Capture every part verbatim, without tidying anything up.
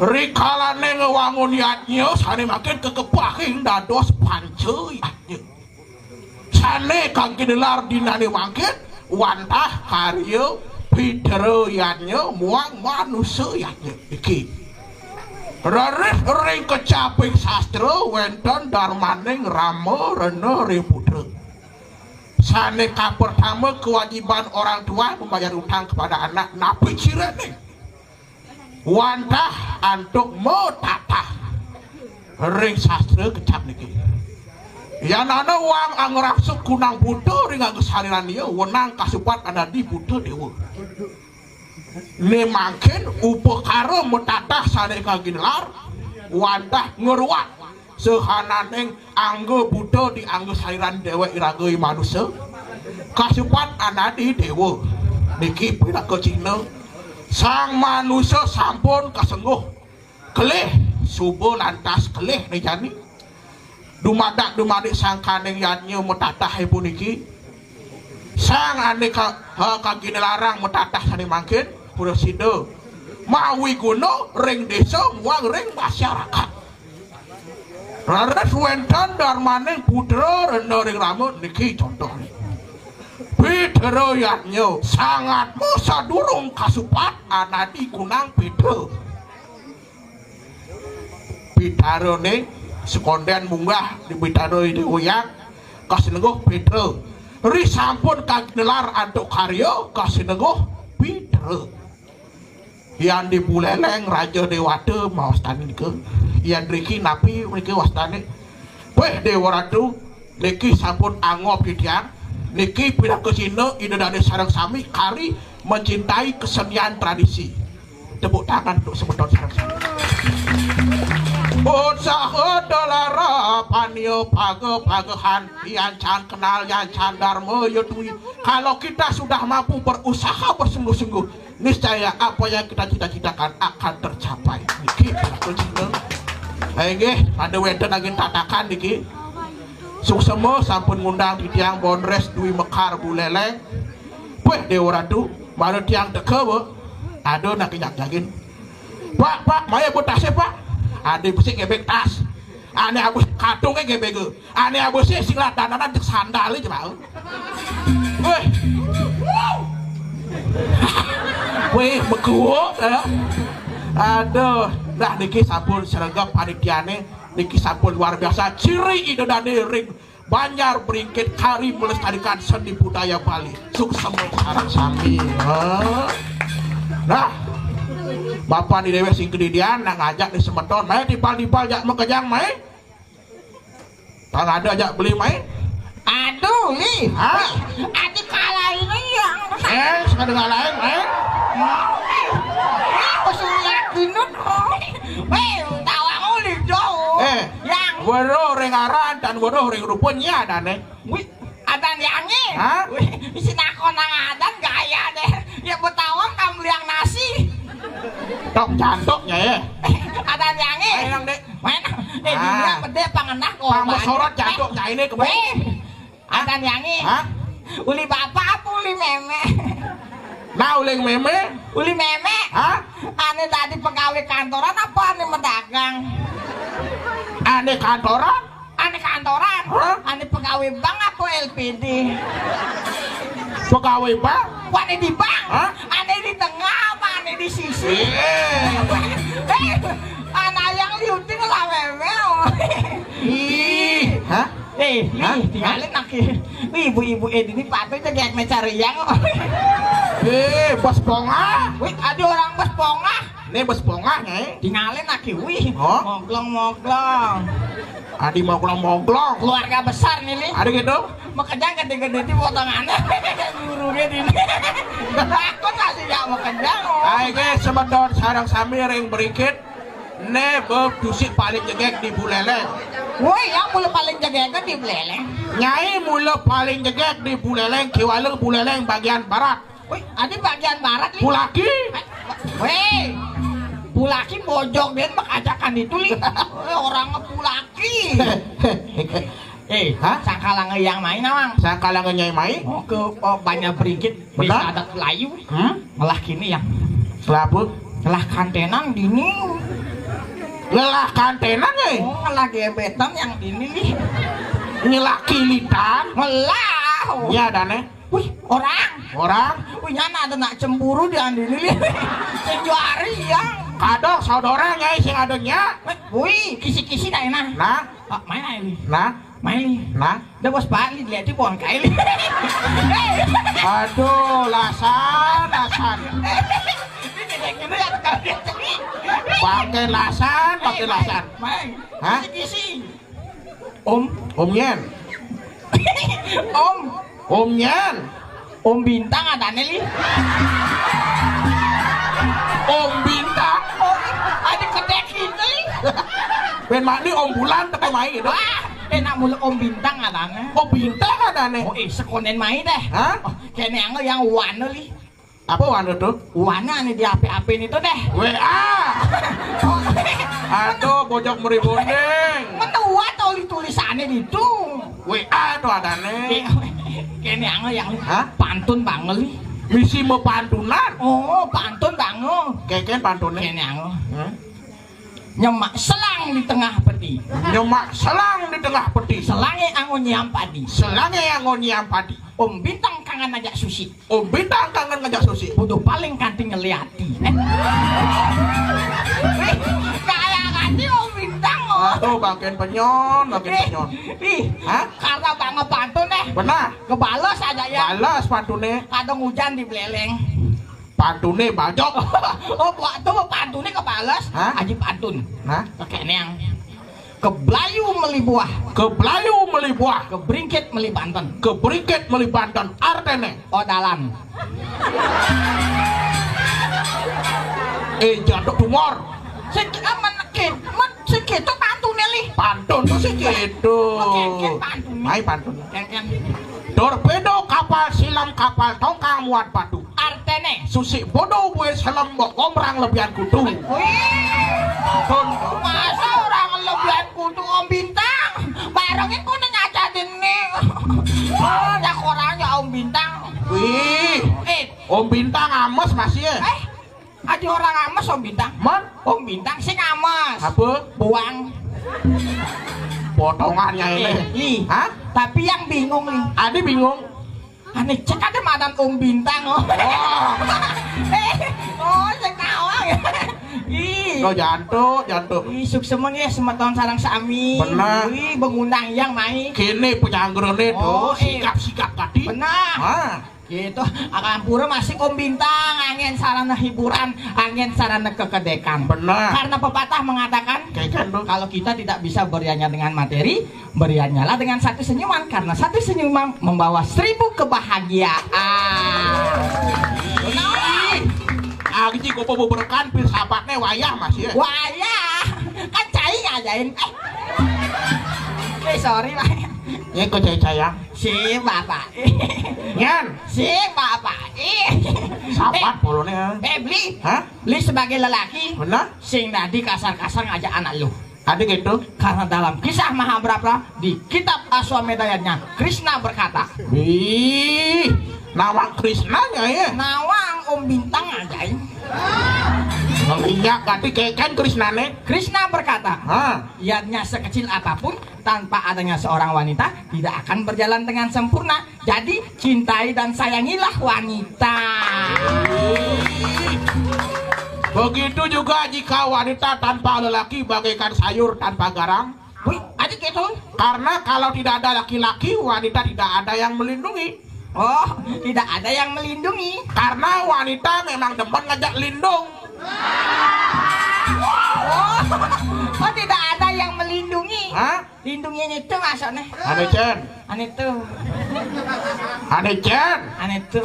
Rikalane ngwangun yadnya sane mangkin kekepahin dados panca yadnya. Sane kangge nelar dinane mangkin wantah karya Pitra yadnya muang manusa yadnya. Iki. Raris ring kecaping sastra wenten darmaning Rama Rena ring putra. Sane kapertama kewajiban orang tua membayar utang kepada anak, napi cirene? Wantah antuk matatah ring sastra kecap niki. Yan ana wang angrangsuk kunang buta ring angga saliran iya, wenang kasupat anadi buta dewa. Ne mangkin upakara matatah sane kangge nelar, wantah ngruat sahananing angga buta di angga saliran dewek iraga i manusa. Kasupat anadi dewa. Niki pinaka cihna sang manusa sampun kasengguh kelih, suba lantas kelih ne jani. Dumadak dumadik sangkaning yadnya matatah puniki, sang ane ka-, ha, kagine larang matatah sane mangkin, prasida mawiguna ring desa muang ring masyarakat. Raris wenten darmaning putra rena ring rama niki contohne. Pitra yadnya sangat sadurung kasupat anadi kunang Pitra. Pitarane sekonden munggah di Pitara Ida Hyang, kasinengguh Pitra. Ri sampun kaginelar antuk karya, kasinengguh Pitra. Yan di Buleleng Raja Dewata mawastani nika. Yan riki napi menika wastane? Weh, Dewa Ratu, niki sampun anggop titiang. Niki pinaka cihna Ida Dane sareng sami kari mencintai kesenian tradisi. Tepuk tangan untuk semeton sareng sami. Pun saha dalara pania paga-pagahan, yan can kenal, yan can darma, ya tui. Kalau kita sudah mampu berusaha bersungguh-sungguh, niscaya apa yang kita cita-citakan akan tercapai. Niki pinaka cihna. Inggih, pada wenten angin tatakan niki. Suksema sampun ngundang titiang Bondres Dwi Mekar Buleleng. Weh, Dewa Ratu, mara tiang teka, Bu. Ada nak kenyak jagin. Pak, Pak, maya bu tasih, Pak. Ada besi gebek tas. Ane abus katunge gebege. Ane abus sing lah dandanan cek sandale coba. Weh. Weh, bekuok, ya. Aduh, dah niki sampun sregep panitiane, niki sampun luar biasa. Ciri Ida Dane ring Banjar Bringkit kari melestarikan seni budaya Bali. Suksema sareng sami. Ha? Nah, Bapak di dewek sing kedidian nak ngajak di semeton, mai timpal-timpal jak makejang, mai. Pang ada jak beli, mai. Aduh, Li. Ha? Adi kalah ini yang. Eh, sekadang lain, mai. Aku suliak ginut. Weh, tawang uli jauh. Eh, yang weruh ring aran dan weruh ring rupa nya adane. Wih, adan yangi. Ha? Wih, isi nakon nang adan gaya deh. Ya, betawang kamliang nasi. Tok jantuknya, ya. Adan yangi. Ayo, nang, Dek. Main. Eh, Ah. Dunia pede pangenah kok. Pang sorot jantuknya ini ke Wih, adan yangi. Ha? Uli bapak apa uli meme? Nah, uli meme. Uli meme? Ha? Ane tadi pegawai kantoran apa ane medagang? Ane kantoran? Ane kantoran? Hah? Ane pegawai bank apa L P D? Pegawai bank? Ane di bank? Hah? Ane di tengah apa ane di sisi? Eh. Eh, anak yang liutin lah memel. Ih, hah? Eh, Hah? Nih, tinggalin lagi. Wih, ibu-ibu eh ini patut jegek cari yang. Eh, bos pongah. Wih, ada orang bos pongah. Ini bos pongah, Nyai. Tinggalin lagi, wih. Oh? Moglong-moglong. Adi moglong-moglong. Keluarga besar nih, nih. Ada gitu? Makejang gede-gede di potongannya. Gurungnya di ini. Takut masih gak makejang. Ayo, guys, semeton sareng sami ring Bringkit. Ne beb tusik paling jegek di Buleleng. Woi, yang mula paling jegek kan di Buleleng. Nyai mula paling jegek di Buleleng, Kiwala Buleleng bagian barat. Woi, ada bagian barat, Li. Pulaki. Woi, Pulaki bojong dia mak ajakan itu, Li. Woi, orang Pulaki. Eh, Hah? Sangkalanga yang main, Awang. Sangkalanga nyai main? Oh, ke, oh, banyak berikit. Benar? Desa adat Melayu. Hmm? Malah kini yang Kelapa? Telah kantenan dini. Ngelah kantenan, eh. Oh, ngelah gebetan yang ini nih. Ngelah kilitan. Ngelah. Iya, adané. Wih, orang. Orang. Wih, nyana ada nak cemburu di andi ini nih. Sing juari ya. Kadok saudara nyai sing ada nya. Wih, kisi-kisi dah enak. Nah. Ah, main aja nih. Nah. Main nih. Nah. Udah bos balik lihat di pohon kail. Aduh, lasan, lasan. Ini kayak gini ya, tukang lihat. Pakai lasan, pakai Eh, lasan. Main. Hah? Kisi-kisi. Om. Om Yen. Om. Om Yen. Om Bintang adané, Li. Om Bintang. Oh, ada kedek itu, Li. Ben mani Om Bulan teko mai gitu. Wah, enak mulu Om Bintang adané. Oh, Bintang adané. Oh, eh, sekonen mai deh. Hah? Oh, kene angel yang warna, Li. Apa warna tuh? Warna nih di H P-H P ini tuh deh. W A. Aduh, bojok meribondeng. Menua tuh tulisannya di itu. W A tuh adané. Kene angel yang Hah? Pantun bangel nih. Misi mau pantunan. Oh, pantun bangel. Keken pantunnya. Kene angel. Hah? Nyemak selang di tengah peti. Nyemak selang di tengah peti. Selangnya anggo nyiam padi. Selangnya anggo nyiam padi. Om Bintang kangen ngajak susi. Om Bintang kangen ngajak susi. Bodoh paling kanting ngeliati. Eh. Wih, kayak kanting Om Bintang, oh. Aduh, makin penyon, makin Eh, penyon. Ih, Hah? Karena banget pantun deh. Benar. Kebales aja ya. Balas pantunnya. Kadang hujan di Beleleng. Pantunnya bajok. Oh, buat tuh pantunnya kebales. Hah? Aji pantun. Hah? Oke, nih yang ke Belayu meli buah. Ke Belayu meli buah. Ke Bringkit meli Banten. Ke Bringkit meli Banten. Artene. Odalan. Eh, jatuh tumor. Sik aman kin. Mat sik itu pantune, Li. Pantun tuh sik itu. Oke, oke, pantun. Mai pantun. Kengken. Torpedo kapal silam kapal tongkang muat batu. Artene. Susi bodoh bue selem mbok omrang lebihan kutu. Wih. Pun. Masa orang lebihan kutu Om Bintang? Barengin kuning aja dini. Oh, ya korangnya Om Bintang. Wih. Eh. Om Bintang ames masih ya? Eh, ada orang ames Om Bintang. Man? Om Bintang sing ames. Apa? Buang. Potongannya ini. Eh, Li. Hah? Tapi yang bingung, Li. Ada bingung. Ane cek ada madan Om Bintang, oh. Oh. Eh, oh, sing tawang. Ih. Kau jantuk, jantuk. Ih, suksemen ya semeton sareng sami. Benar. Ih, mengundang yang mai. Kini penyanggurane tuh, Oh, eh. sikap-sikap tadi. Benar. Ah. Gitu. Akan pura masih Om Bintang, angin sarana hiburan, angin sarana kekedekan. Benar. Karena pepatah mengatakan, Keken tuh. Kalau kita tidak bisa berianya dengan materi, berianyalah dengan satu senyuman, karena satu senyuman membawa seribu kebahagiaan. Ih, Aji kok beberkan filsafatnya wayah masih ya? Wayah, kan cai ngajain. Eh, eh sorry lah. Ya kok cai sayang. Si bapak. Nyan. Si bapak. Sapat polone. Eh, Bli. Hah? Bli sebagai lelaki. Benar? Sing dadi kasar-kasar ngajak anak lu. Ada gitu. Karena dalam kisah Mahabharata di kitab Aswamedayanya Krishna berkata, Wih, nawang Krishnanya ya. Nawang Om Bintang aja ini. Minyak kati keken Krishnane. Krishna berkata, ha. Yadnya sekecil apapun, tanpa adanya seorang wanita, tidak akan berjalan dengan sempurna. Jadi, cintai dan sayangilah wanita. Begitu juga jika wanita tanpa lelaki bagaikan sayur tanpa garam. Wih, ada gitu. Karena kalau tidak ada laki-laki, wanita tidak ada yang melindungi. Oh, tidak ada yang melindungi. Karena wanita memang demen ngajak lindung. Oh, oh tidak ada yang melindungi. Hah? Lindungnya itu maksudnya. Anu Cen. Anu itu. Anu Cen. Anu itu.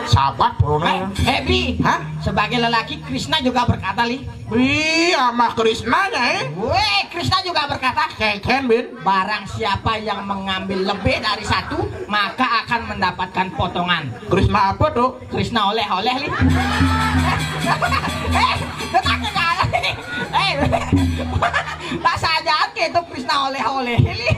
Sahabat, bro. Eh, eh, Bli. Hah? Sebagai lelaki, Krishna juga berkata, Li. Wih, amah Krishnanya, eh? Weh, Krishna juga berkata, Keken, Bin. Barang siapa yang mengambil lebih dari satu, maka akan mendapatkan potongan. Krisna apa tuh? Krisna oleh-oleh, Li. Eh, lu tak kenal, Li. Eh, bahasa aja gitu, Krisna oleh-oleh, Li.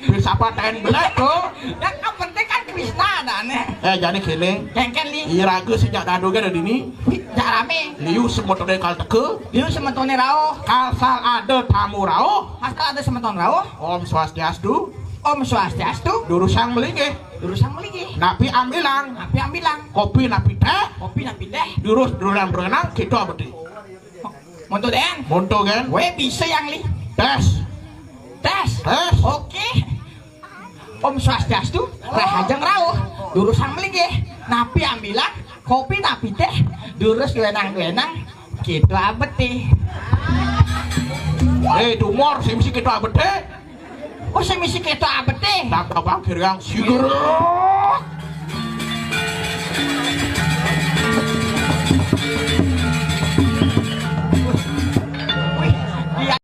Bisa paten belah tuh. Yang penting kan Krisna ada. Aneh. Eh, jani kéné. Kénkén, Li. Iraga sing jak dadu gén dini. Wih, jak ramé. Liu semetone kal teka. Liu semetone rauh. Asal ada tamu rauh. Asal ada semeton rauh. Om Swastiastu. Om Swastiastu. Durusang malinggih. Durusang malinggih. Napi ambilang. Napi ambilang. Kopi napi téh. Kopi napi téh. Durus durang berenang, kita abdi. Monto, Dén. Monto, gén. Wé, bisa yang, Li. Tes. Tes. Tes. Oke. Om Swastiastu, rahajeng rauh, durusang malinggih, napi ambilang, kopi napi téh, durus duénang-duénang, kita abdi. Eh, tumor, sing misi kita abdi. Oh, sing misi kita abdi. Tak abang kiriang sigur.